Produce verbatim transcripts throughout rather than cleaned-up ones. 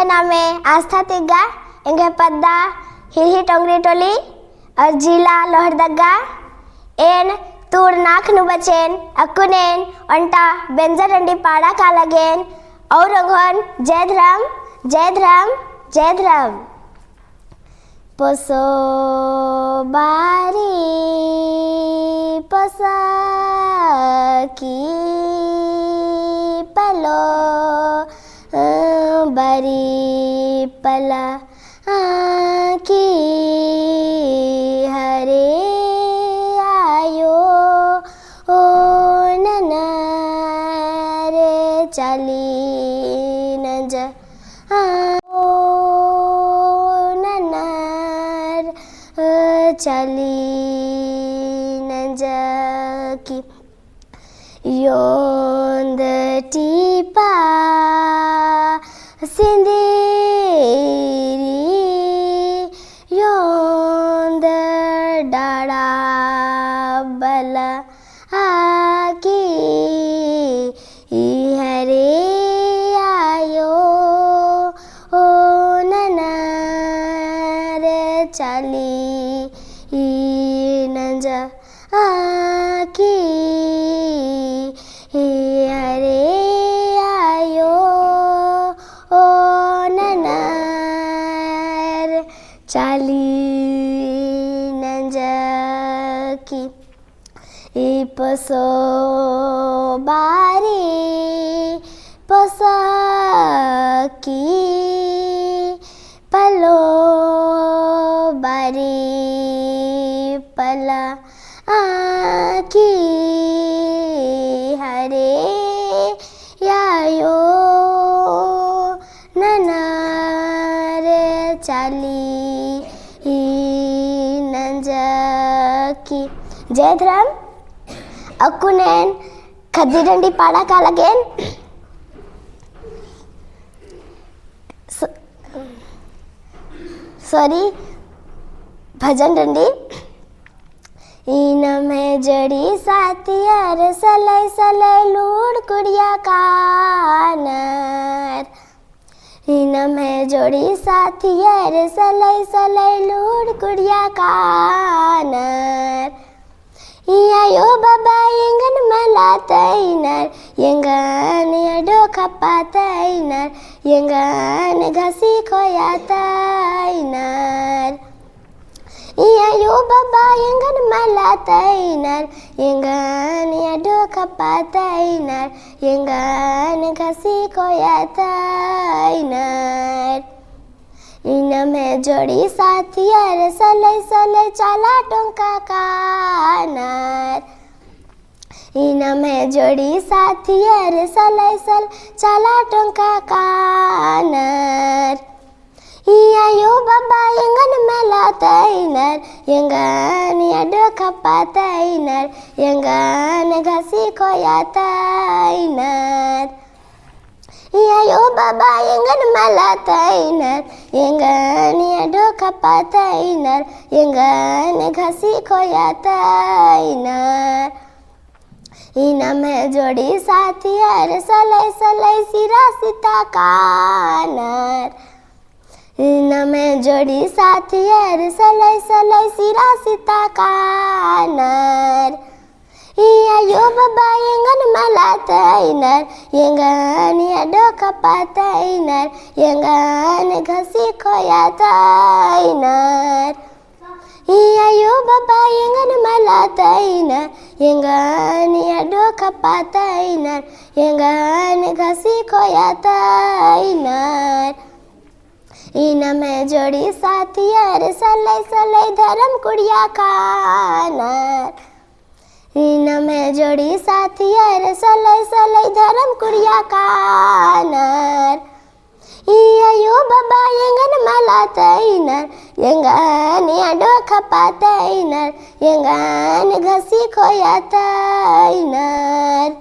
नामे आस्था तिग्गा, एंग्है पद्दा हिरही टोंगरी टोली और जिला लोहरदगा। एन तुड़नाख नू बचेन, अक्कुन एन ओन्टा बेंजा डंडी पाड़ा का लगेन। और ओंगोन जय धरम, जय धरम, जय धरम। पोसो बारी पोसा की पलो, अ, बारी पला आकी हरे आयो ओ ननर चाली नंजा ओ ननर चाली नंजा की योन्द टीपा सिंदरी, योन्द डाड़ा बला आकी ई हरे आयो ओ ननर चाली ई नंजा आकी ई हरे आयो ओ ननर चाली नंजा की। ई पोसो बारी पोसा की पलो बारी पला आकी हरे आयो ननर चाली ई नंजा की। जय धरम। अक्कुन एन खद्दी डंडी पाड़ा का लगेन। स-, sorry, भजन डंडी। इनम है जोड़ी साथियर सलई सलई लूड़ कुड़िया कानर। इनम है जोड़ी साथियर सलई सलई लूड़ कुड़िया कानर। ई आयो बाबा एंगन मला तइनर, एंगन अड्डो खप्पा तइनर, एंगन घसी खोया तइनर। ई आयो बाबा एंगन मला तइनर, एंगन अड्डो खप्पा तइनर, एंगन घसी खोया तइनर। इनम है जोड़ी साथियर सलई सलई चाला टोंका कानर। इनम है जोड़ी साथियर सलई सलई चाला टोंका कानर। ई आयो बाबा एंगन मला तइनर, एंगन अड्डो खप्पा तइनर, एंगन घसी खोया तइनर। ई आयो बाबा एंगन मला तइनर, एंगन अड्डो खप्पा तइनर, एंगन घसी खोया तइनर। इनम है जोड़ी साथियर सलई सलई सिरा सिता कानर। इनम है जोड़ी साथियर सलई सलई सिरा सिता कानर। ई आयो बाबा एंगन मला तइनर, एंगन अड्डो खप्पा तइनर, एंगन घसी खोया तइनर। ई आयो बाबा एंगन मला तइनर, एंगन अड्डो खप्पा तइनर, एंगन घसी खोया तइनर। इनम है जोड़ी साथियर सलई सलई धरम कुड़िया कानर। इनम है जोड़ी साथियर सलई सलई धरम कुड़िया कानर। ई आयो बाबा एंगन मला तइनर, एंगन अड्डो खप्पा तइनर, एंगन घसी खोया तइनर।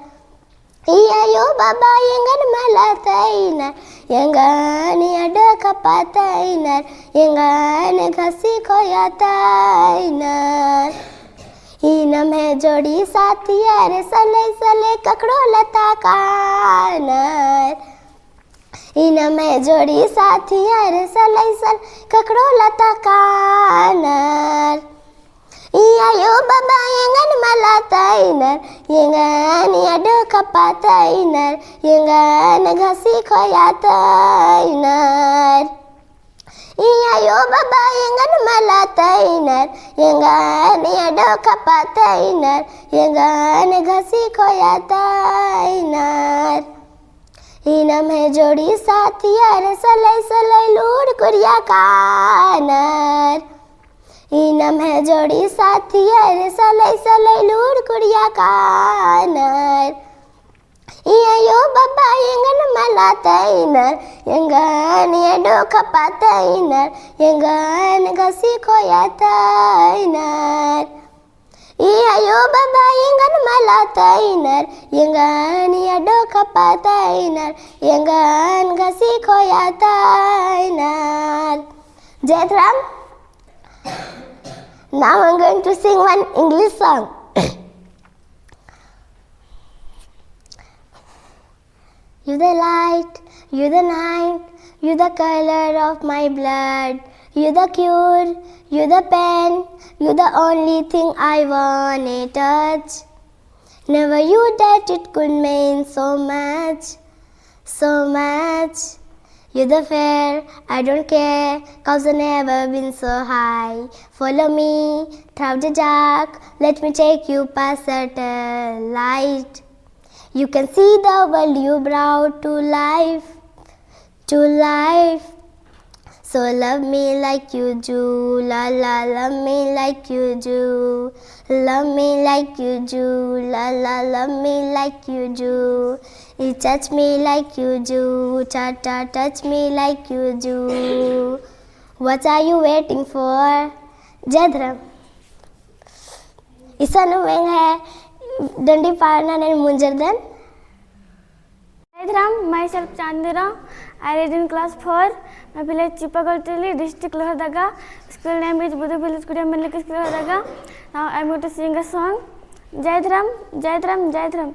ई आयो बाबा एंगन मला तइनर, एंगन अड्डो खप्पा तइनर, एंगन घसी खोया तइनर। इनम है जोड़ी साथियर सलई सलई ककड़ो लता कानर। इनम्है जोड़ी साथियर सलैसल ककड़ो लता कानर। ई आयो बाबा एंगन मला तैनर, एंगन अड्डो खपा तैनर, एंगन घसी खोया तैनर। ई आयो बाबा एंगन मला तैनर, एंगन अड्डो खपा तैनर, एंगन घसी खोया तैनर। इनम्है जोड़ी साथियर सलै सलै लूर कुरिया कानर। इनम्है जोड़ी साथियर सलै सलै लूर कुरिया कानर। ई आयो बाबा एंगन मला तैनर, एंगन अड्डो खपा तैनर, एंगन घसी खोया तैनर। ई आयो बाबा एंगन मला तैनर, एंगन अड्डो खपा तैनर, एंगन घसी खोया तैनर। जय धरम। Now I'm going to sing one English song. You the light, you the night, you the color of my blood, you the cure, you the pain, you the only thing I wanna touch. Never you that it could mean so much, so much. You the fair, I don't care, cause I never been so high. Follow me, through the dark, let me take you past certain light. You can see the world you brought to life, to life. So love me like you do, la la, love me like you do. Love me like you do, la la, love me like you do. You touch me like you do, ta ta, touch me like you do. What are you waiting for? जय धर्म। इसन एंग्है डंडी पाड़ना नन मुंजरदन। जय धर्म, myself Chandni Rao, I read in class four, my village Chipagol Tili, district Lohardaga, school name is Budhu village Kudiya Mallik school Lohardaga. Now I am going to sing a song. जय धर्म, जय धर्म, जय धर्म।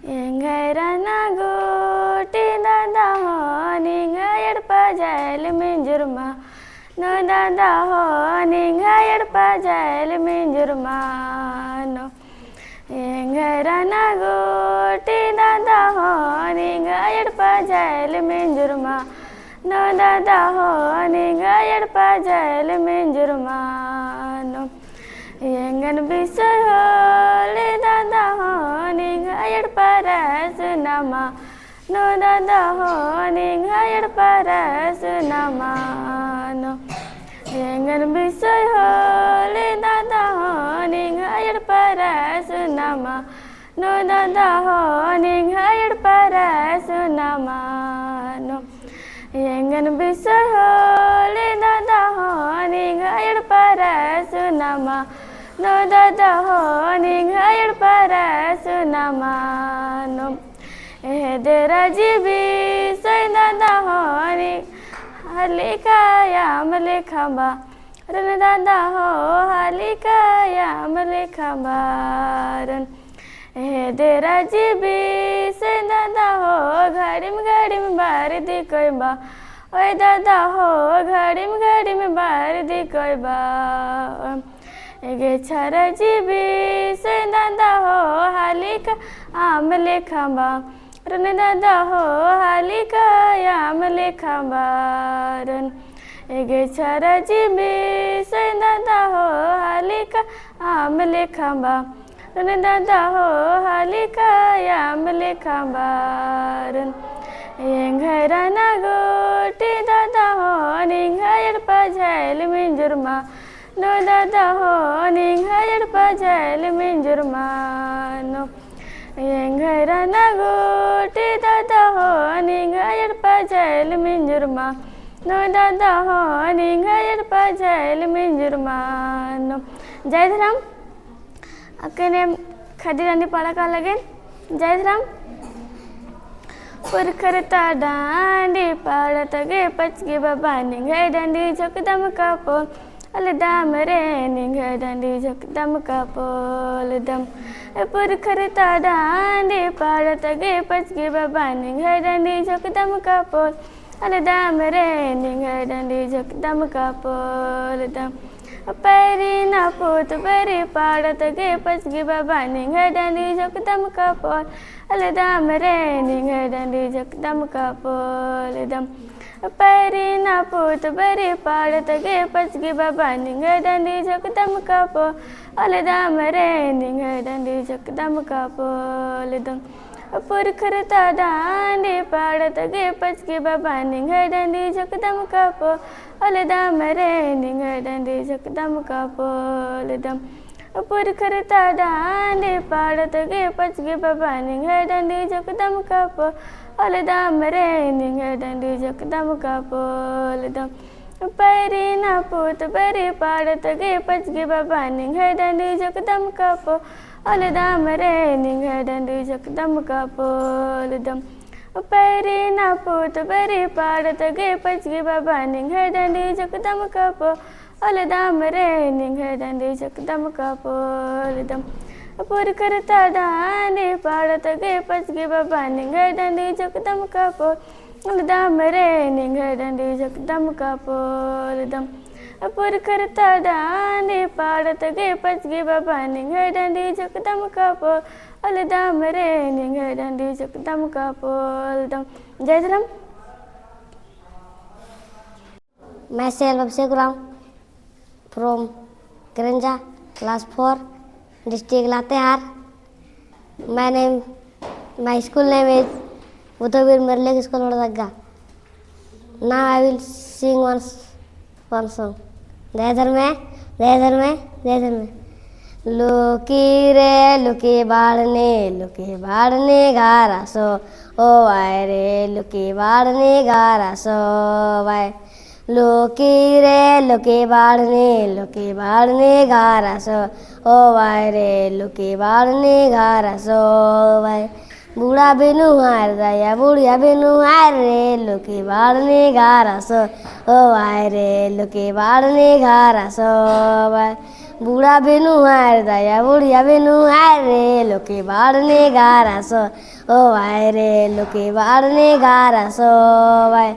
एंग्है रअना गूटी दादा हो, निंग्है एड़पा जायल मिंजुर मनो दादा हो, निंग्है एड़पा जायल मिंजुर मनो। एंग्है रअना गूटी दादा हो, निंग्है एड़पा जायल मिंजुर मनो दादा हो, निंग्है एड़पा जायल मिंजुर मनो। एंगन बिसोय होले दादा हो, निंग्है एड़पा रअसना मनो दादा हो, निंग्है एड़पा रअसना मनो। एंगन बिसोय होले दादा हो, निंग्है एड़पा रअसना मनो दादा हो, निंग्है एड़पा रअसना मनो। एंगन बिसोय होले दादा हो, निंग्है एड़पा रअसना मनो दादा हो, निंग्है एड़पा रअसना मनो। एह देरा जी बिसोय दादा हो, निंग्है हाली काया मले खंबा रन दादा हो, हाली काया मले खंबा रन। एह देरा जी बिसोय दादा हो, घड़िम घड़िम बारी दिकोय बा। ओय दादा हो, घड़िम घड़िम बारी दिकोय बा। एगे छरा जी बिसोय दादा हो, हाली काया मले खंबा रन दादा हो, हाली काया मले खंबा रन। एगे छरा जी बिसोय दादा हो, हाली काया मले खंबा रन दादा हो, हाली काया मले खंबा रन। एंग्है रअना गूटी दादा हो, निंग्है एड़पा जायल मिंजुर मनो दादा हो, निंग्है एड़पा जायल मिंजुर मनो। एंग्है रअना गूटी दादा हो, निंग्है एड़पा जायल मिंजुर मनो दादा हो, निंग्है एड़पा जायल मिंजुर मनो। जय धर्म। अक्कने खड़ी डंडी पाड़ा का लगेन। जय धर्म। पुरखर ता डंडी पाड़त गे पचगी बाबा, निंग्है डंडी झोकदम कापो। ओलदम रे निंग्है डंडी झोंकदम का पोलदम। पुरखर ता डंडी पाड़त गे पचगी बाबा निंग्है डंडी झोंकदम का पोल। ओलदम रे निंग्है डंडी झोंकदम का पोलदम। पैरी ना पूत बरी पाड़त गे पचगी बाबा निंग्है डंडी झोंकदम का पोल। ओलदम रे निंग्है डंडी झोंकदम का पोलदम। पैरी ना पूत बरी पाड़त गे पचगी बाबा निंग्है डंडी झोंकदम का पोल। ओलदम रे निंग्है डंडी झोंकदम का पोलदम। पुरखर ता डंडी पाड़त गे पचगी बाबा निंग्है डंडी झोंकदम का पोल। ओलदम रे निंग्है डंडी झोंकदम का पोलदम। पुरखर ता डंडी पाड़त गे पचगी बाबा निंग्है डंडी झोंकदम का पोल। ओलदम रे निंग्है डंडी झोंकदम का पोलदम। पैरी ना पूत बरी पाड़त गे पचगी बाबा निंग्है डंडी झोंकदम का पोल। ओलदम रे निंग्है डंडी झोंकदम का पोलदम। पैरी ना पूत बरी पाड़त गे पचगी बाबा निंग्है डंडी झोंकदम का पोल। ओलदम रे निंग्है डंडी झोंकदम का पोलदम। पुरखर ता डंडी पाड़त गे पचगी बाबा निंग्है डंडी झोंकदम का पोल। ओलदम रे निंग्है डंडी झोंकदम का पोलदम। पुरखर ता डंडी पाड़त गे पचगी बाबा निंग्है डंडी झोंकदम का पोल। ओलदम रे निंग्है डंडी झोंकदम का पोलदम। जय धर्म। Myself, Abhishek Uram, from Kerenja, class four, district Latehar. My name, my school name is Budhobir Merlek School, Lohardaga. Now I will sing one s-, one song. जय धर्मे, जय धर्मे, जय धर्मे। लुकी रे लुकी बाड़ने, लुकी बाड़ने घारा सो, ओ वाय रे लुकी बाड़ने घारा सो वाय। लुकी रे लुकी बाड़ने, लुकी बाड़ने घारा सो, ओ वाय रे लुकी बाड़ने घारा सो वाय। बूढ़ा बिनु हार दया, बुढ़िया बिनु हार रे, लुकी बाड़ने घारा सो, ओ वाय रे, लुकी बाड़ने घारा सो वाय। बूढ़ा बिनु हार दया, बुढ़िया बिनु हार रे, लुकी बाड़ने घारा सो, ओ वाय रे, लुकी बाड़ने घारा सो वाय।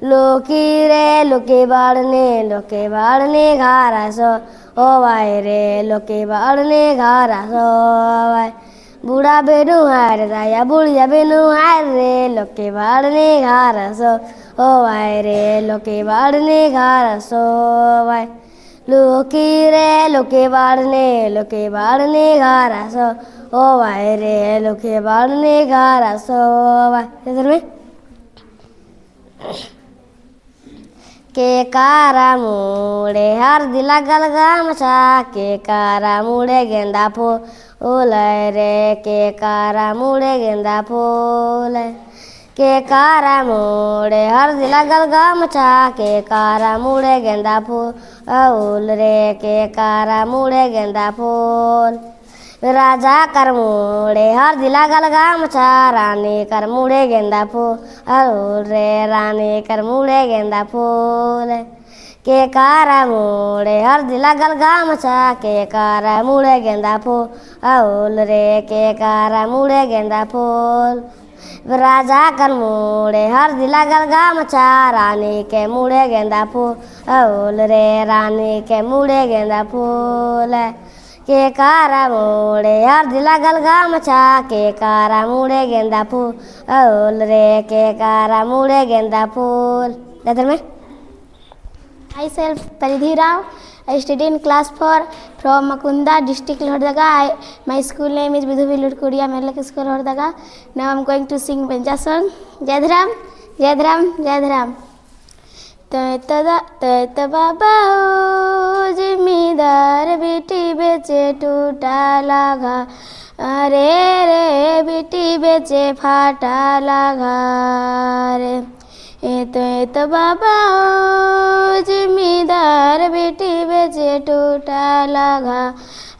लुकी रे, लुकी बाड़ने, लुकी बाड़ने घारा सो, ओ वाय रे, लुकी बाड़ने घारा सो वाय। बूढ़ा बिनु हार दया, बुढ़िया बिनु हार रे, लुकी बाड़ने घारा सो, ओ वाय रे, लुकी बाड़ने घारा सो वाय। लुकी रे, लुकी बाड़ने, लुकी बाड़ने घारा सो, ओ वाय रे, लुकी बाड़ने घारा सो वाय। इधर में। केकरा मुड़े हरदी लगल गमछा, केकरा मुड़े गेंदा फूल रे, केकरा मुड़े गेंदा फूल। केकरा मुड़े हरदी लगल गमछा, केकरा मुड़े गेंदा फूल रे, केकरा मुड़े गेंदा फूल। राजा कर मुड़े हरदी लगल गमछा, रानी कर मुड़े गेंदा फूल रे, रानी कर मुड़े गेंदा फूल। केकरा मुड़े हरदी लगल गमछा, केकरा मुड़े गेंदा फूल रे, केकरा मुड़े गेंदा फूल। राजा कर मुड़े हरदी लगल गमछा, रानी के मुड़े गेंदा फूल रे, रानी के मुड़े गेंदा फूल। केकरा मुड़े हरदी लगल गमछा, केकरा मुड़े गेंदा फूल रे, केकरा मुड़े गेंदा फूल। इधर में। Myself, Paridhi Rao, I study in class four from Makunda, district Lohardaga. I, my school name is Budhobir Lurkuria Merlek School, Lohardaga. Now I'm going to sing Benja song. जय धरम, जय धरम, जय धरम। तोय तो दा-, तोय तो बाबा हो, जिम्मेदार बिटी बेचे टूटा लागा। अरे रे, बिटी बेचे फाटा लागा रे। ए तो, ए तो बाबा हो, जिम्मेदार बिटी बेचे टूटा लागा।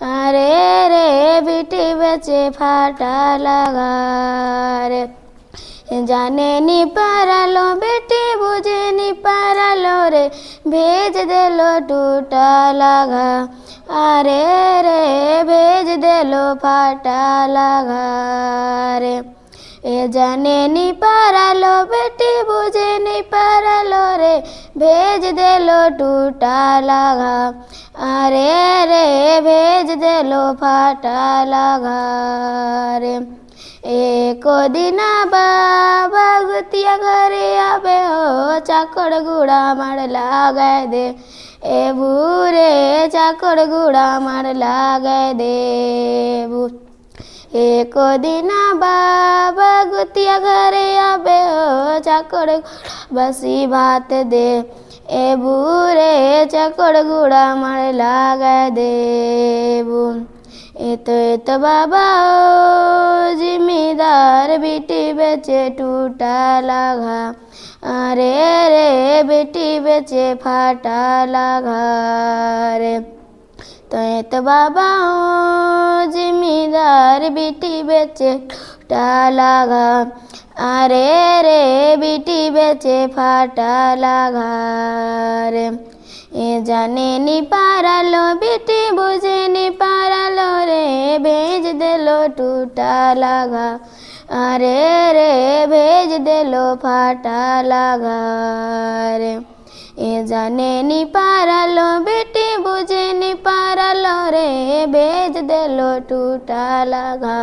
अरे रे, बिटी बेचे फाटा लागा रे। जाने नी पारलो बेटी, बुझे नी पारलो रे। भेज देलो टूटा लगा, अरे रे, भेज देलो फाटा लगा रे। ए जाने नी पारलो बेटी बुझे नी पारलो रे, भेज देलो टूटा लगा, अरे रे, भेज देलो फाटा लगा रे। एको दिना बाबा गुतिया घरे आबे हो, चाकोड़ गुड़ा मड़ लागे दे, ए बू रे, चाकोड़ गुड़ा मड़ लागे दे बू। एको दिना बाबा गुतिया घरे आबे हो, चाकोड़ गुड़ा बसी भात दे, ए बू रे, चाकोड़ गुड़ा मड़ लागे दे बू। एतो एतो बाबा हो जिमीदार, बेटी बेचे टूटा लगा, अरे रे, बेटी बेचे फाटा लगा रे। तो एतो बाबा हो जिमीदार, बेटी बेचे टूटा लगा, अरे रे, बेटी बेचे फाटा लगा रे। ए जाने नी पारलो, बेटी बुझे नी पारलो रे, भेज देलो टूटा लगा, अरे रे, भेज देलो फाटा लगा रे। ए जाने नी पारलो, बेटी बुझे नी पारलो रे, भेज देलो टूटा लगा,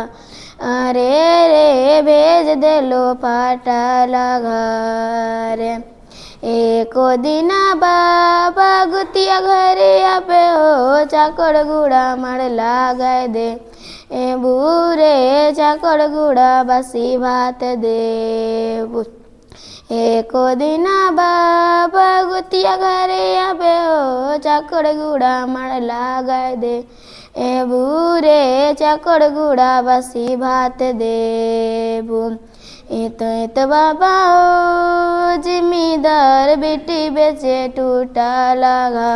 अरे रे, भेज देलो फाटा लगा रे। एको दिना बाबा गुतिया घरे आबे हो, चाकोड़ गुड़ा मड़ लागे दे, ए बू रे, चाकोड़ गुड़ा बसी भात दे बू। एको दिना बाबा गुतिया घरे आबे हो, चाकोड़ गुड़ा मड़ लागे दे, ए बू रे, चाकोड़ गुड़ा बसी भात दे बू। एतो एतो बाबा हो जिमीदार, बेटी बेचे टूटा लगा,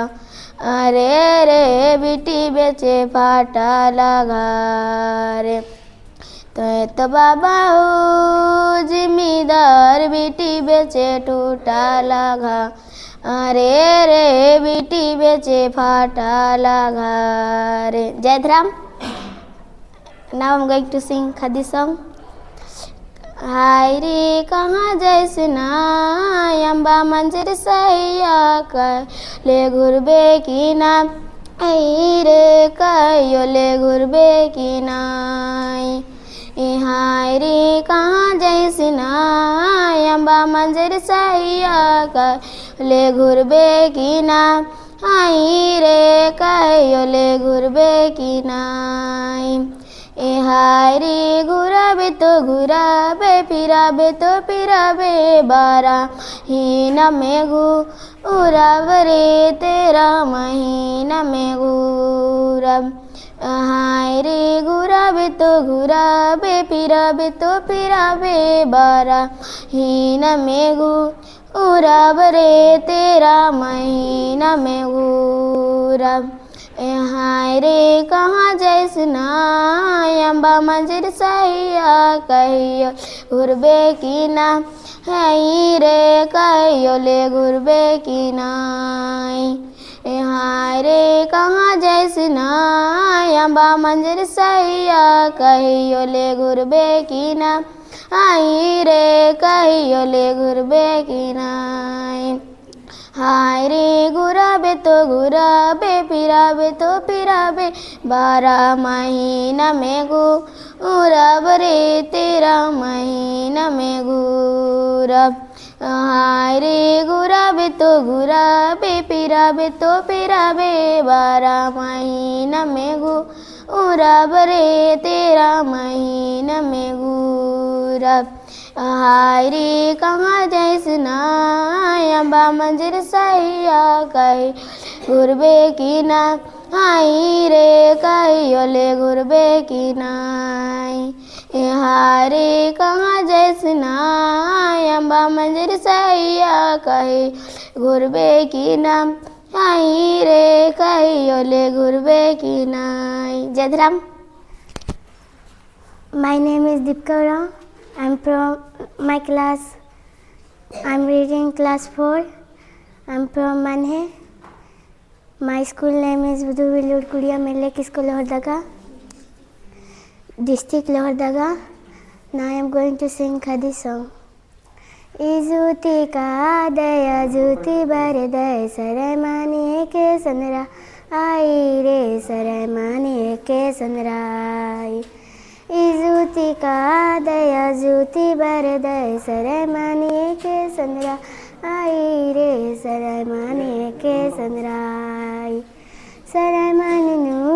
अरे रे बेटी बेचे फाटा लगा रे। तो एतो बाबा हो जिमीदार, बेटी बेचे टूटा लगा, अरे रे बेटी बेचे फाटा लगा रे। जय धरम। Now I'm going to sing Khadi song. हाय रे कहाँ जैसना अम्बा मंजर सैया, कहियो ले घुरबे की ना। हाय रे कहियो ले घुरबे की ना। ए हाय रे कहाँ जैसना अम्बा मंजर सैया, कहियो ले घुरबे की ना। हाय रे कहियो ले घुरबे की नाई। ए हाय रे घुराबे तो घुराबे, फिराबे तो फिराबे, बारह महीना में घुराब रे, तेरह महीना में घुराब। हाय रे घुराबे तो घुराबे, फिराबे तो फिराबे, बारह महीना में घु उराब रे तेरह महीना में घुराब। ए हाय रे कहाँ जैसना अम्बा मंजर सैया, कहियो घुरबे की ना। हाय रे कहियो ले घुरबे की नाई। ए हाय रे कहाँ जैसना अम्बा मंजर सैया, कहियो ले घुरबे की ना। हाय रे कहियो ले घुरबे की नाई। हाय रे घुराबे तो घुराबे, फिराबे तो फिराबे, बारह महीना में घुराब रे, तेरह महीना में घुराब। हाय रे घुराबे तो घुराबे, फिराबे तो फिराबे, बारह महीना में घु उराब रे तेरह महीना में घुराब। हाय रे कहाँ जैसना अम्बा मंजर सैया, कहियो घुरबे की ना। हाय रे कहियो ले घुरबे की नाई। ए हाय रे कहाँ जैसना अम्बा मंजर सैया, कहियो घुरबे की ना। हाय रे कहियो ले घुरबे की नाई। जय धरम। My name is Dipika Uram. I'm from my class. I'm reading class four. I'm from Manhe. My school name is Budhu Willud Kuria Merlek School Lohardaga, District Lohardaga. Now I am going to sing Khadi song. इजूती कादय अजूती बरदय सरय मानिय के सनरा आई रे, सरय मानिय के सनरा आई। इजूती कादय अजूती बरदय सरय मानिय के सनरा आई रे, सरय मानिय के सनरा आई। सरय मानिनू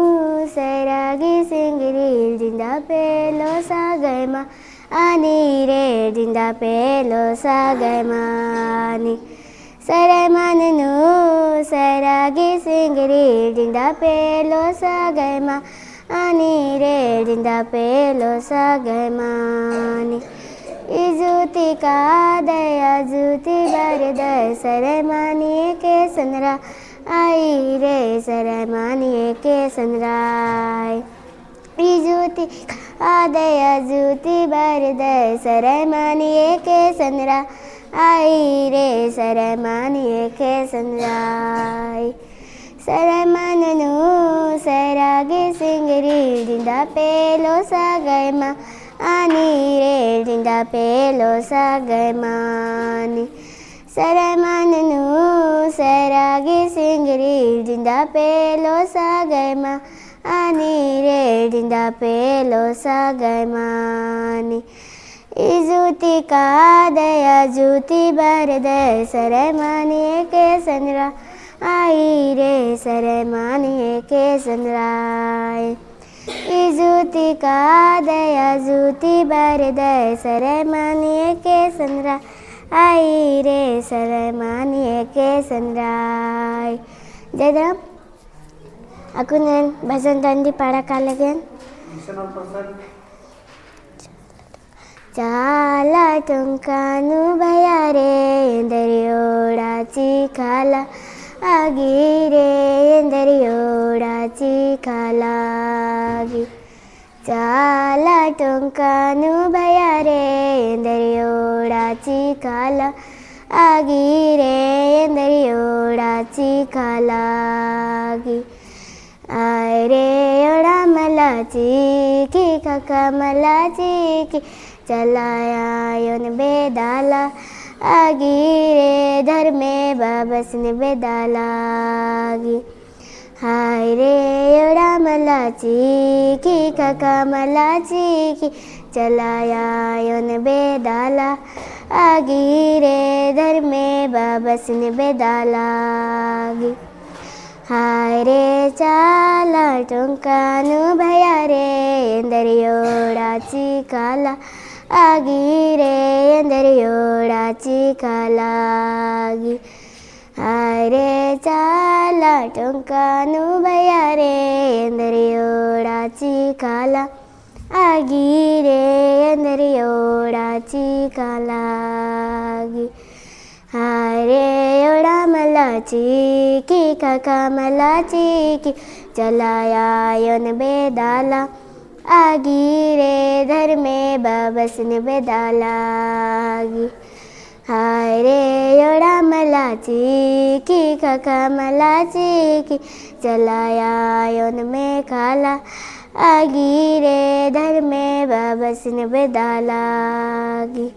सैरागी सिंगरी जिंदा पेलो सागय मा आनी रे, जिंदा पेलो सागय मानी। सरय मानिनू सैरागी सिंगरी जिंदा पेलो सागय मा आनी रे, जिंदा पेलो सागय मानी। इजूती कादय अजूती बरदय सरय मानिय के सनरा आई रे, सरय मानिय के सनरा आई। इजूती कादय अजूती बरदय सरय मानिय के सनरा आई रे, सरय मानिय के सनरा आई। सरय मानिनू सैरागी सिंगरी जिंदा पेलो सागय मा आनी रे, जिंदा पेलो सागय मानी। सरय मानिनू सैरागी सिंगरी जिंदा पेलो सागय मा आनी रे, जिंदा पेलो सागय मानी। इजूती कादय अजूती बरदय सरय मानिय के सनरा आई रे, सरय मानिय के सनरा आई। इजूती कादय अजूती बरदय सरय मानिय के सनरा आई रे, सरय मानिय के सनरा आई। जय धर्म। अक्कुन एन भजन डंडी पाड़ा कालगेन। चाला टोंका नू भया रे, एन्दरियोड़ा चिखाला आगी रे, एन्दरियोड़ा चिखाला आगी। चाला टोंका नू भया रे, एन्दरियोड़ा चिखाला आगी रे, एन्दरियोड़ा चिखाला आगी। आय रे ओड़ा मला चिखी, खखा मला चिखी, चला आयोन बेदाला आगी रे, धर्मे बाबसिन बेदाला आगी। हाय रे ओड़ा मला चिखी, खखा मला चिखी, चला आयोन बेदाला आगी रे, धर्मे बाबसिन बेदाला आगी। हाय रे चाला टोंका नू भया रे, एन्दरियोड़ा चिखाला आगी रे, एन्दरियोड़ा चिखाला आगी। हाय रे चाला टोंका नू भया रे, एन्दरियोड़ा चिखाला आगी रे, एन्दरियोड़ा चिखाला आगी। हाय रे ओड़ा मला चिखी, खखा मला चिखी, चला आयोन बेदाला आगी रे, धर्मे बाबसिन बेदाला आगी। हाय रे ओड़ा मला चिखी, खखा मला चिखी, चला आयोन मेखाला आगी रे, धर्मे बाबसिन बेदाला आगी।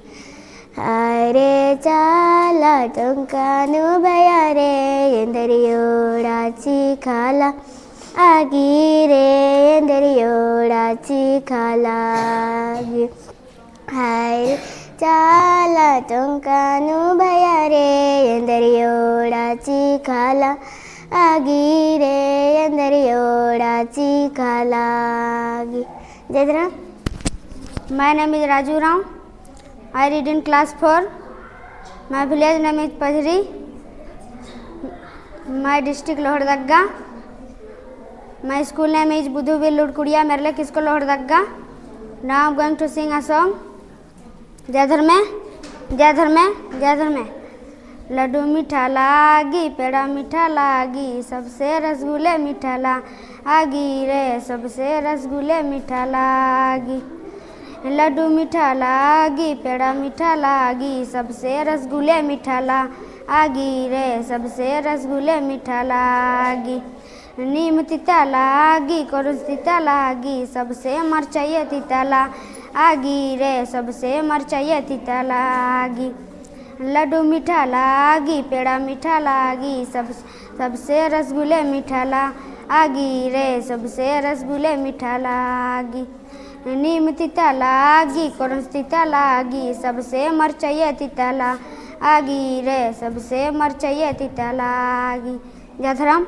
हाय रे चाला टोंका नू भया रे, एन्दरियोड़ा चिखाला आगी रे, एन्दरियोड़ा चिखाला आगी। हाय रे चाला टोंका नू भया रे, एन्दरियोड़ा चिखाला आगी रे, एन्दरियोड़ा चिखाला आगी। जय धर्म। My name is Raju Rao. I read in class four. My village name is Pajhri. My district Lohardaga. My school name is Budhu Willud Kuria Merlek School Lohardaga. Now I'm going to sing a song. जय धर्मे, जय धर्मे, जय धर्मे। लड्डू मीठा लागी, पेड़ा मीठा लागी, सबसे रसगुल्ले मीठा लागी रे, सबसे रसगुल्ले मीठा लागी। लड्डू मीठा लागी, पेड़ा मीठा लागी, सबसे रसगुल्ले मीठा ला- आगी रे, सबसे रसगुल्ले मीठा लागी। नीम तीता लागी, कोरंस तीता लागी, सबसे मरचाई तीता लागी रे, सबसे मरचाई तीता लागी। लड्डू मीठा लागी, पेड़ा मीठा लागी, सब, सबसे रसगुल्ले मीठा लागी रे, सबसे रसगुल्ले मीठा लागी। नीम तीता लागी, कोरंस तीता लागी, सबसे मरचाई तीता लागी रे, सबसे मरचाई तीता लागी। जय धरम।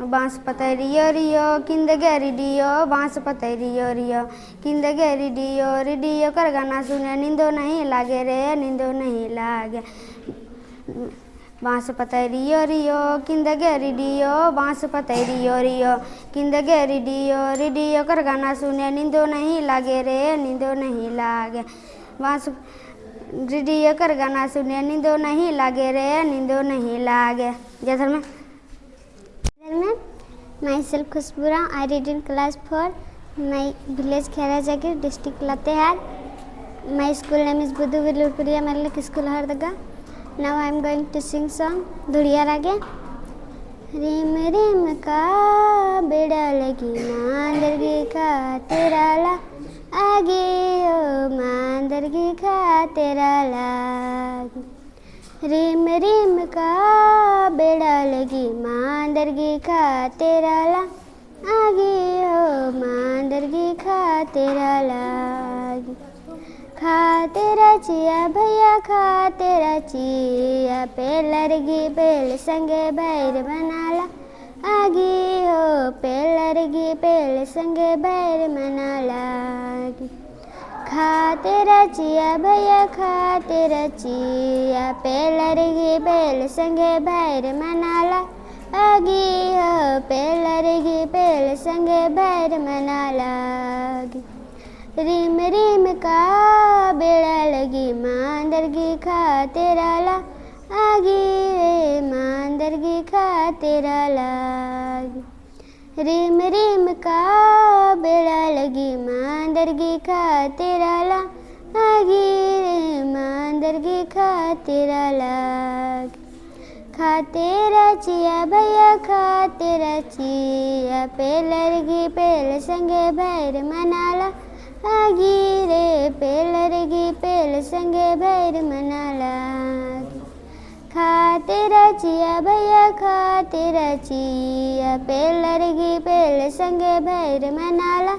बांस पतई रियो रियो, किंद गे रिडियो, बांस पतई रियो रियो, किंद गे रिडियो, रिडियो कर गाना सुने, निंदो नहीं लागे रे, निंदो नहीं लागे। बांस पतई रियो रियो, किंद गे रिडियो, बांस पतई रियो रियो, किंद गे रिडियो, रिडियो कर गाना सुने, निंदो नहीं लागे रे, निंदो नहीं लागे। बांस रिडियो कर गाना सुने, निंदो नहीं लागे रे, निंदो नहीं लागे। जय Dharmesh. Myself Khushbu Rao, I read in class four, my village Khaira Jagir, district Latehar. My school name is Budu Vilurpuria Marlik School, Hardega. Now I am going to sing song, Dhuria रागे। रिम रिम का बेड़ा लगी, मांदर गे खातिर आला, आगे हो मांदर गे खातिर आला। रिम रिम का बेड़ा लगी, मांदर गे खातिर आला, आगे हो मांदर गे खातिर आला। खातिर चिया भैया, खातिर चिया, पेलर गे पेल संगे भैर मनाला, आगे हो पेलर गे पेल संगे भैर मनाला। खातिर चिया भैया, खातिर चिया, पेलर गे पेल संगे भैर मनाला, आगे हो पेलर गे पेल संगे भैर मनाला। रिम रिम का बेड़ा लगी, मांदर गे खातिर आला, आगे रे मांदर गे खातिर आला। रिम रिम का बेड़ा लगी, मांदर गे खातिर आला, आगे रे मांदर गे खातिर आला। खातिर चिया भैया, खातिर चिया, पेलर गे पेल संगे भैर मनाला, आगे रे पेलर गे पेल संगे भैर मनाला। खातिर चिया भैया, खातिर चिया, पेलर गे पेल संगे भैर मनाला,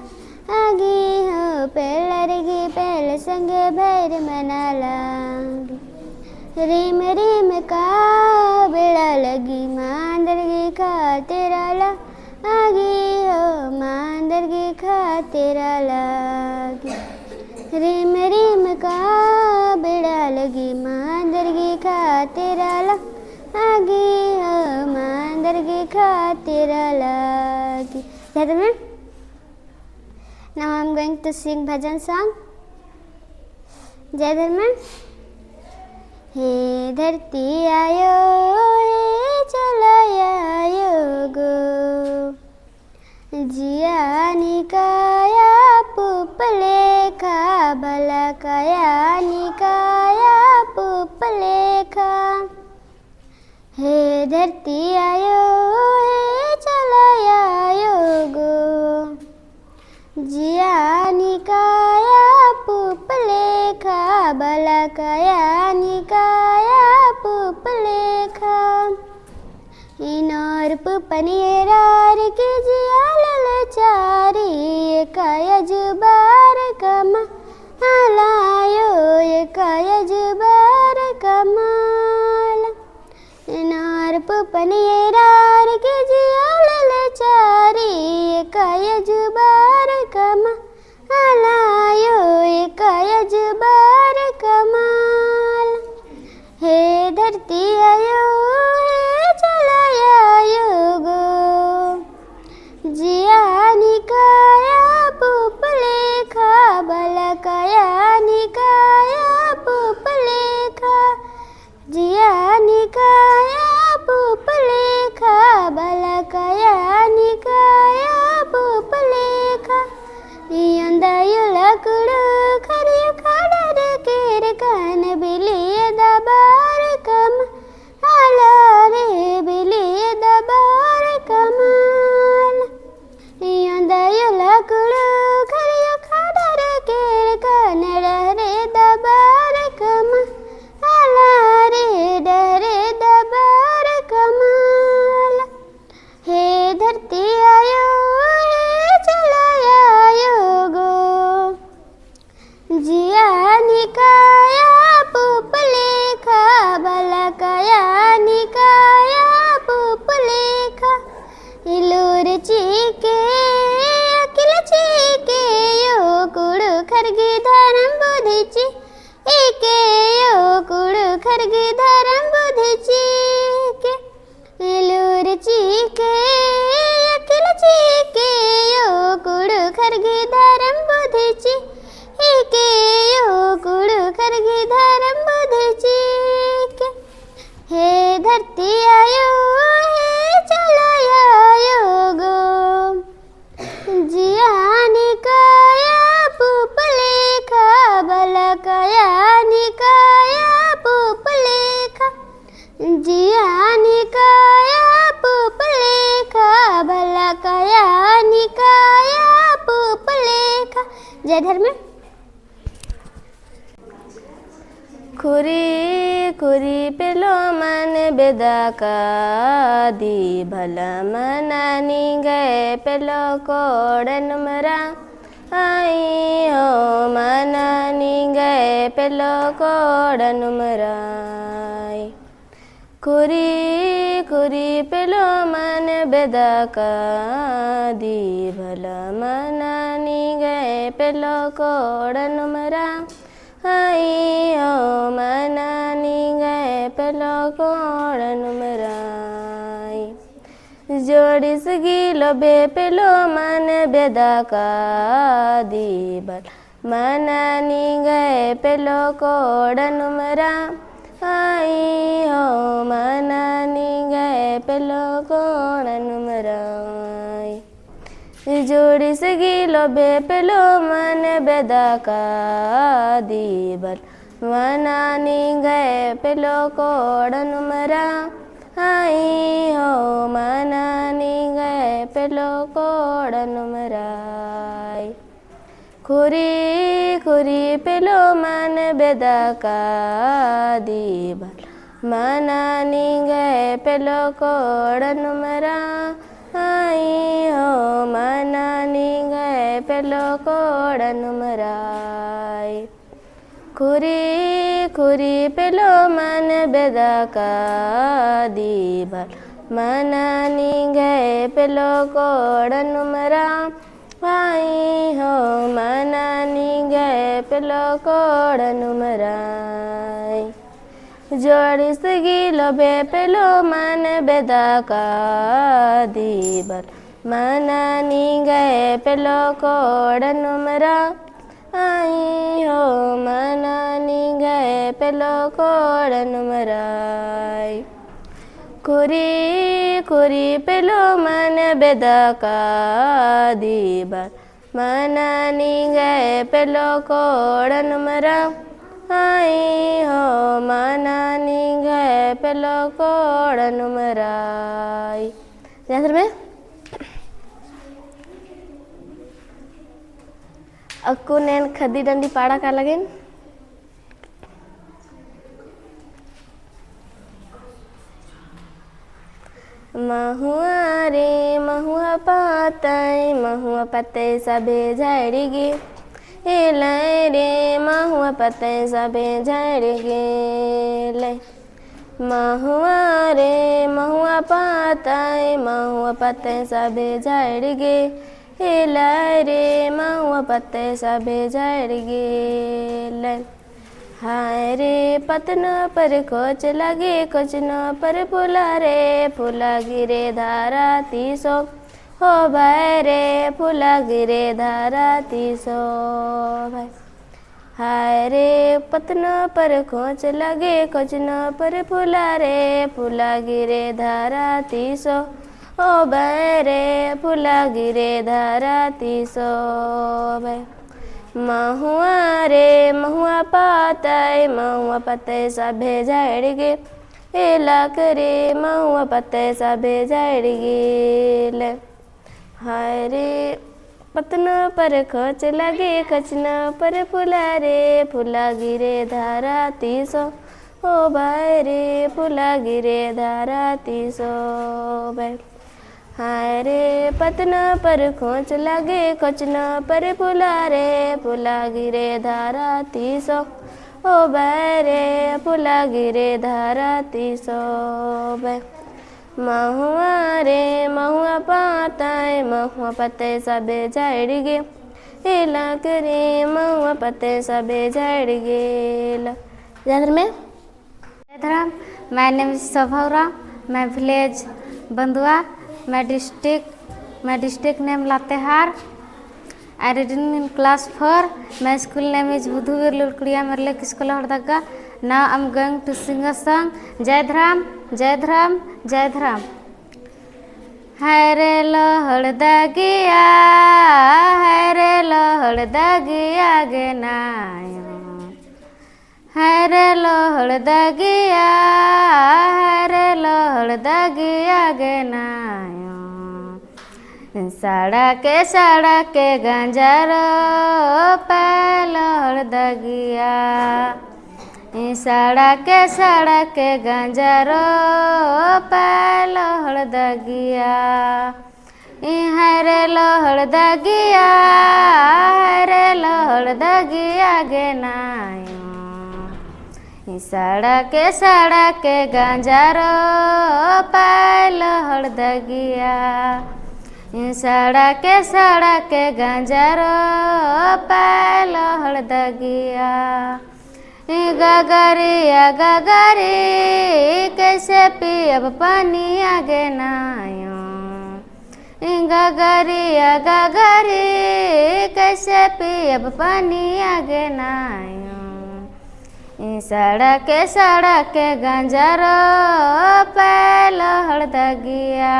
आगे हो पेलर गे पेल संगे भैर मनाला। रिम रिम का बेड़ा लगी, मांदर गे खातिर आला, आगे हो मांदर गे खातिर आला। रिम रिम का बेड़ा लगी, मांदर गे खातिर आला, आगे हो मांदर गे खातिर आला। जय Dharmesh. Now I am going to sing भजन song। जय धर्मेश। हे धरती आयो, हे चला आयो गो। जिया निकाया पुप लेखा, भला काया निकाया पुप लेखा। हे धरती आयो, हे चला आयो गो। जिया निकाया पुप लेखा, भला काया निकाया पुप लेखा। इनोर पुपन एरार की जिया ललचारी, एका अजबार कमाल आयो, एका अजबार कमाल। इनोर पुपन एरार की जिया ललचारी, एका अजबार कमाल आयो, एका अजबार कमाल। हे धरती आयो, हे चला आयो गो। जिया निकाया पुप लेखा, भला काया निकाया पुप लेखा। जिया निकाया पुप लेखा, खरगी धरम बुद्धि चिके, लूर चिके, अकिल चिके, ओ कुँड़ुख़र गही धरम बुद्धि चिके, ओ कुँड़ुख़र गही धरम बुद्धि चिके। हे धरती आयो, हे चाला आयो गो। जिया निकाया पूप लेखा, बलकाया निकाया पूप लेखा। जिया निकाया पूप लेखा, बलकाया निकाया पूप लेखा। जय धर्मे। खुरी खुरी पेलो मन बेदका दी भला मना निंग्है पेलो कोड़नुम रई। आई हो मना निंग्है पेलो कोड़नुम रई। खुरी खुरी पेलो मन बेदका दी भला मना निंग्है पेलो कोड़नुम रई। आई हो मना निंग्है पेलो कोड़नुम रई। जोड़िस गिलो बे पेलो मन बेदका दी भला मना निंग्है पेलो कोड़नुम रई। आई हो मना निंग्है पेलो कोड़नुम रई। जोड़िस गिलो बे पेलो मन बेदका दी भला मना निंग्है पेलो कोड़नुम रई। आई हो मना निंग्है पेलो कोड़नुम रई। खुरी खुरी पेलो मन बेदका दी भला मना निंग्है पेलो कोड़नुम रई। आई हो मना निंग्है पेलो कोड़नुम रई। खुरी खुरी पेलो मन बेदका दी भला मना निंग्है पेलो कोड़नुम रई। आई हो मना निंग्है पेलो कोड़नुम रई। जोड़िस गिलो बे पेलो मन बेदका दी भला मना निंग्है पेलो कोड़नुम रई। आई हो मना निंग्है पेलो कोड़नुम रई। खुरी खुरी पेलो मन बेदका दी भला मना निंग्है पेलो कोड़नुम रई। आई हो मना निंग्है पेलो कोड़नुम रई। जय धर्मे। अक्कुन एन ख़द्दी डंडी पाड़ा का लगेन। महुआ रे महुआ पतई, महुआ पतई सभे झड़गे। एलय रे महुआ पतई सभे झड़गे। लय महुआ रे महुआ पतई, महुआ पतई सभे झड़गे। एलय रे महुआ पतई सभे झड़गे। लय हाय रे पतनो पर खोच लगे, खोचनो पर फुला रे, फुला गिरे धारा तीसो। हो भय रे फुला गिरे धारा तीसो भय। हाय रे पतनो पर खोच लगे, खोचनो पर फुला रे, फुला गिरे धारा तीसो। ओ बय रे फुला गिरे धारा तीसो बय। महुआ रे महुआ पतई, महुआ पतई सभे झड़गे। एला करे महुआ पतई सभे झड़गे। ले हाय रे पतनो पर खोच लगे, खोचनो पर फुला रे, फुला गिरे धारा तीसो। ओ बय रे फुला गिरे धारा तीसो बय। हाय रे पतनो पर खोच लगे, खोचनो पर फुला रे, फुला गिरे धारा तीसो। ओ बय रे फुला गिरे धारा तीसो बय। महुआ रे महुआ पतई, महुआ पतई सभे झड़गे। एला करे महुआ पतई सभे झड़गे। ले याद रहे में? जय धरम, my name is शोभा उराँव, मैं village बंदुआ, मैं district, मैं district name Latehar. I reading in class four, my school name is बुधुवीर लुलकुड़िया मेरले स्कूल होड़दगा। Now I'm going to sing a song। जय धरम, जय धरम, जय धरम। हरे लोहड़ दगिया, हरे लोहड़ दगिया गे नायो। हरे लोहड़ दगिया, हरे लोहड़ दगिया गे नायो। सड़के सड़के गंजरो पै लोहड़ दगिया। सड़के सड़के गंजरो पै लोहड़ दगिया। हरे लोहड़ दगिया, हरे लोहड़ दगिया गे नायो। सड़के सड़के गंजरो पै लोहड़ दगिया। सड़के सड़के गंजरो पै लोहड़ दगिया। गगरिया गगरी कैसे पियब पनिया गे नायो। गगरिया गगरी कैसे पियब पनिया गे नायो। सड़के सड़के गंजरो पै लोहड़ दगिया।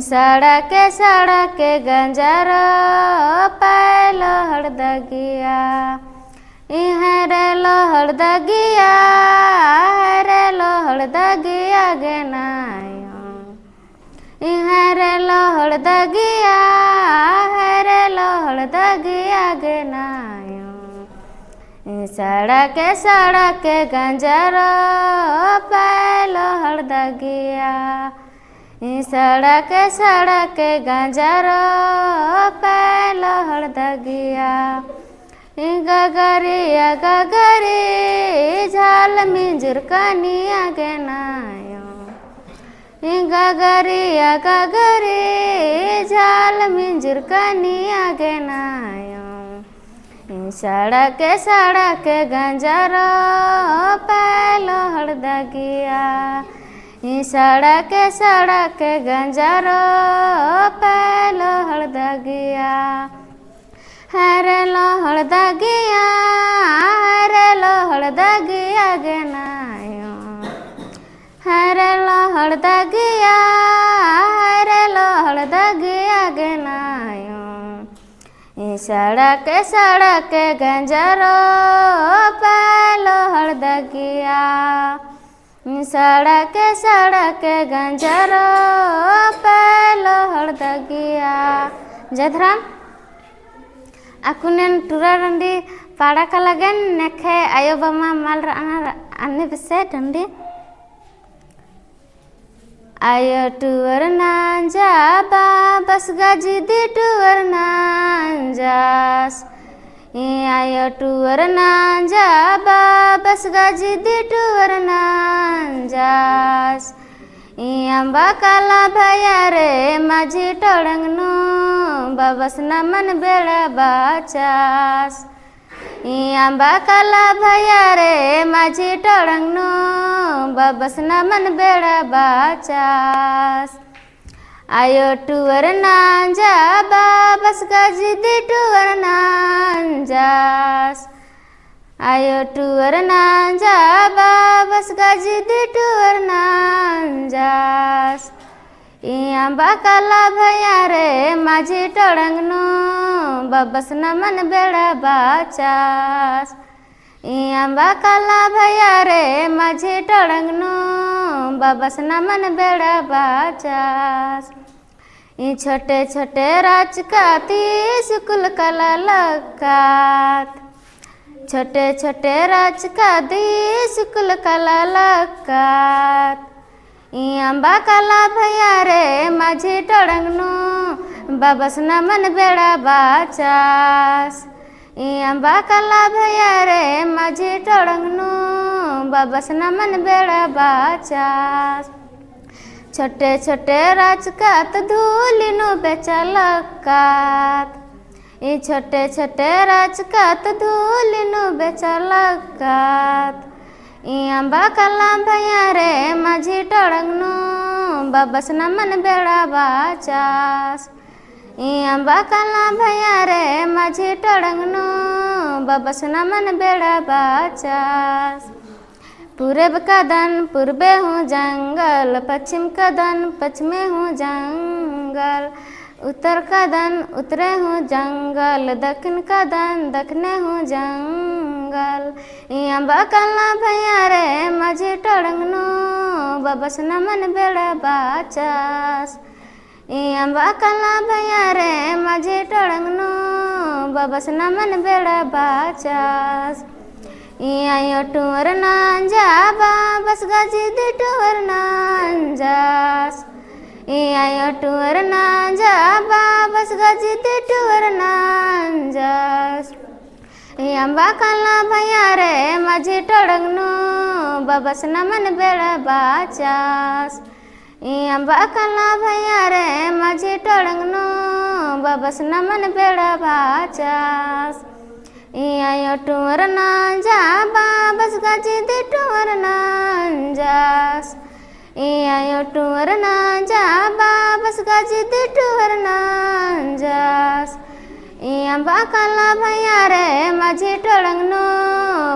सड़के सड़के गंजरो पै लोहड़ दगिया। हरे लोहड़ दगिया, हरे लोहड़ दगिया गे नायो। हरे लोहड़ दगिया, हरे लोहड़ दगिया गे नायो। सड़के सड़के गंजरो पै लोहड़ दगिया। सड़के सड़के गंजरो पै लोहड़ दगिया। गगरिया गगरी झाल मिंजुर कनिया गे नायो। गगरिया गगरी झाल मिंजुर कनिया गे नायो। सड़के सड़के गंजरो पै लोहड़ दगिया। सड़के सड़के गंजरो पै लोहड़ दगिया। हरे लोहड़ दगिया, हरे लोहड़ दगिया गे नायो। हरे लोहड़ दगिया, हरे लोहड़ दगिया गे नायो। सड़के सड़के गंजरो पै लोहड़ दगिया। सड़के सड़के गंजरो पै लोहड़ दगिया। जय धरम। अक्कुन एन टुरा डंडी पाड़ा का लगेन, नेखे आयो बामा मल रअना अन्ने बेसे डंडी। आयो टुअर नांजा बा बस गजिदी टुअर नांजास। ई आयो टुअर नांजा बा बस गजिदी टुअर नांजास। ई अम्बा काला भैया रे माझी टोड़ंग नू बबस नमन बेड़ा बाचास। ई अम्बा काला भैया रे माझी टोड़ंग नू बबस नमन बेड़ा बाचास। आयो टुअर नांजा बबस गजिदी टुअर नांजास। आयो टुअर नांजा बबस गजिदी टुअर नांजास। ई अम्बा काला भैया रे माझी टोड़ंग नू बबस नमन बेड़ा बाचास। ई अम्बा काला भैया रे माझी टोड़ंग नू बबस नमन बेड़ा बाचास। ई छोटे छोटे राचकात ई सुकुल काला लक्कात। छोटे छोटे राचकात ई सुकुल काला लक्कात। ई अम्बा काला भैया रे माझी टोड़ंग नू बबस नमन बेड़ा बाचास। ई अम्बा काला भैया रे माझी टोड़ंग नू बबस नमन बेड़ा बाचास। छोटे छोटे राचकात धूली नू बेचा लक्कात। ई छोटे छोटे राचकात धूली नू बेचा लक्कात। ई अम्बा कल्ला भैया रे मझी टोड़ंग नू, बबस नमन बेड़ा बाचास। ई अम्बा कल्ला भैया रे मझी टोड़ंग नू, बबस नमन बेड़ा बाचास। पूरब कदन पूरबे हूँ जंगल, पच्छिम कदन पच्छिमे हूँ जंगल, उत्तर कदन उत्तरे हूँ जंगल, दक्खिन कदन दक्खिने हूँ जंगल। ई अम्बा कल्ला भैया रे मझी टोड़ंग नू, बबस नमन बेड़ा बाचास। ई अम्बा कल्ला भैया रे मझी टोड़ंग नू, बबस नमन बेड़ा बाचास। ई आयो टुअर नांजा, बबस गजी दी टुअर नांजास। ई आयो टुअर नांजा, बबस गजी दी टुअर नांजास। ई अम्बा कल्ला भैया रे मझी टोड़ंग नू, बबस नमन बेड़ा बाचास। ई अम्बा कल्ला भैया रे मझी टोड़ंग नू, बबस नमन बेड़ा बाचास। ई आयो टुअर नांजा, बबस गजी दी टुअर नांजास। ई आयो टुअर नांजा, बबस गजी दी टुअर नांजास। ई अम्बा कल्ला भैया रे मझी टोड़ंग नू,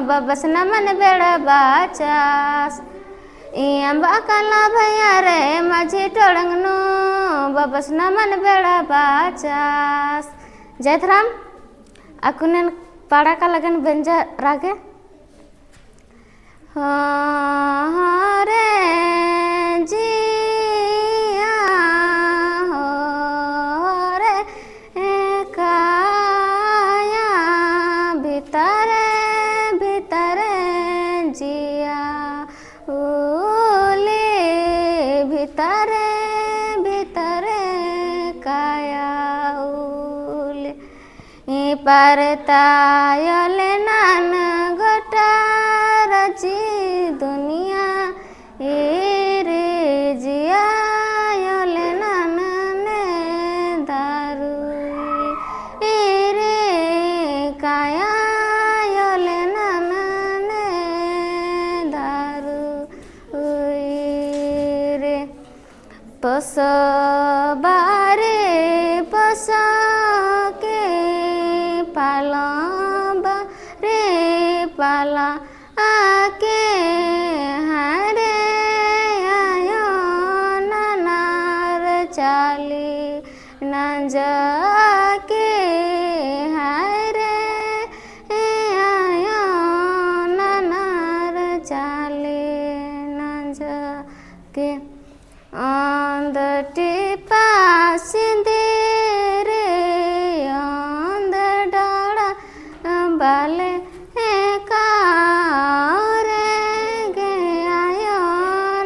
बबस नमन बेड़ा बाचास। ई अम्बा कल्ला भैया रे मझी टोड़ंग नू, बबस नमन बेड़ा बाचास। जय धरम। अक्कुन एन पाड़ा का लगन बेंजा रागे। हो रे जिया, हो रे काया, भितरे भितरे जिया उली, भितरे भितरे काया उली। ई परतायो ले नन गोटा रची दुनिया, ईरी जिया यो ले नन ने दारू, ईरी काया यो ले नन ने दारू, ईरी पोसो बारी पोसो के पालो बारी पालो आके हरे आयो ननर चाली नंजा के हरे आयो ननर चाली नंजा के। ओन्द टिपा सिंदिरी, ओन्द डोड़ा बाले हे काओ रे गे आयो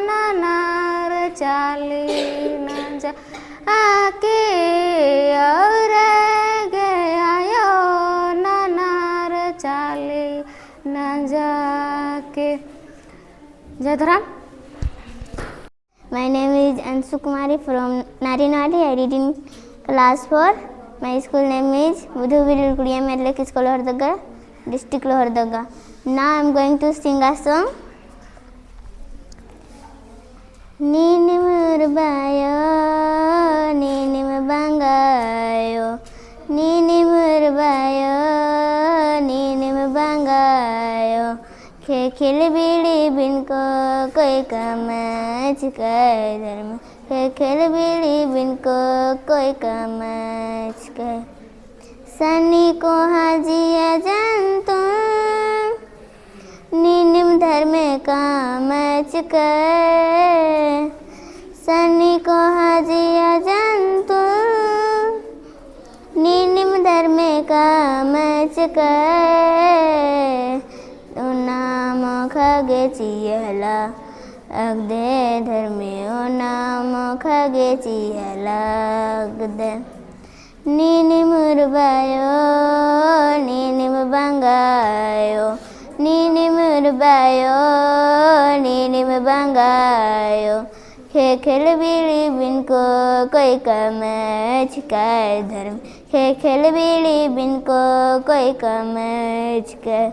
ननर चाली नंजा आके और गे आयो ननर चाली नंजा के। जय धरम। My name is Anshu Kumari from Narinwadi. I read in class four. My school name is Budhu Birul Kuria Medlek School, Lohardaga, district Lohardaga. Now I am going to sing a song. नीनिम उरबायो, नीनिम बंगायो, नीनिम उरबायो, नीनिम बंगायो। ख़ेख़ेल बीड़ी बिनको कोई कमचकय धर्म, ख़ेख़ेल बीड़ी बिनको कोई कमचकय। सन्नी कोहा जिया जन्तु, नीनिम धर्मे कमचकय। सन्नी कोहा जिया जन्तु, नीनिम धर्मे कमचकय। ओ नाम खगे चियला अगदे धर्मे, ओ नाम खगे चियला अगदे। नीनिम उरबायो, नीनिम बंगायो, नीनिम उरबायो, नीनिम बंगायो। ख़ेख़ेल बीड़ी बिनको कोई कमचकय धर्म, ख़ेख़ेल बीड़ी बिनको कोई कमचकय।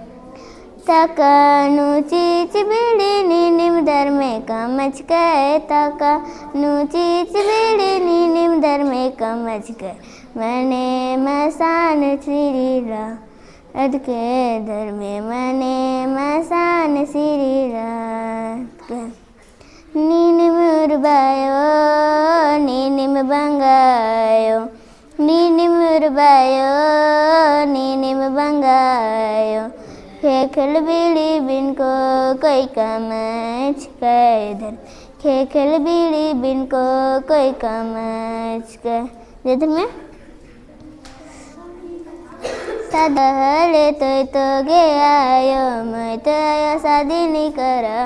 तका नू चिच बीड़ी नीनिम धर्मे कमचकय, तका नू चिच बीड़ी नीनिम धर्मे कमचकय। मने मसान सिरिला अदके धर्मे, मने मसान सिरिला अदके। नीनिम उर्बायो, नीनिम बंगायो, नीनिम उर्बायो, नीनिम बंगायो। ख़ेख़ेल बीड़ी बिनको कोई कमचकय धर्मे, ख़ेख़ेल बीड़ी बिनको कोई कमचकय। जय धर्मे। सादी कहले तोय तो गे आयो, मोय तो आयो सादी नी करा।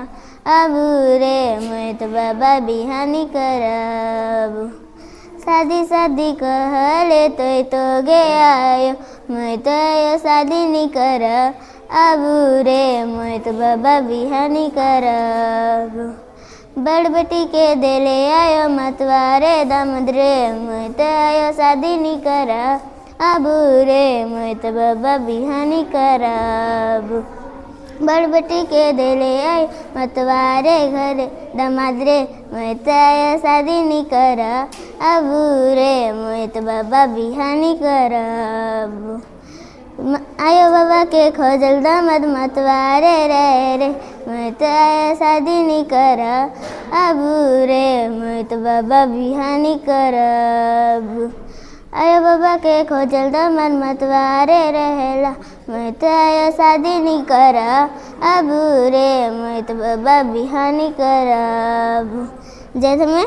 अबू रे मोय तो बाबा बिहा नी करा अबू। सादी सादी कहले तोय तो गे आयो, मोय तो आयो सादी नी करा। अबू रे मोय तो बाबा बिहा नी करा अबू। बड़ बेटी के देले आयो मतवारे दामद रे, मोय तो आयो सादी नी करा अबू रे, मोय तो बाबा बिहा नी करा अबू। बड़ बेटी के देले आयो मतवारे घरे दामद रे, मोय तो आयो सादी नी करा अबू रे, मोय तो बाबा बिहा नी करा अबू। म-, आयो बाबा के खोजल दामद मतवारे रहे रे, मोय तो आयो सादी नी करा अबू रे, मोय तो बाबा बिहा नी करा अबू। आयो बाबा के खोजल दामद मतवारे रहेला, मोय तो आयो सादी नी करा अबू रे, मोय तो बाबा बिहा नी करा अबू। जय धर्मे।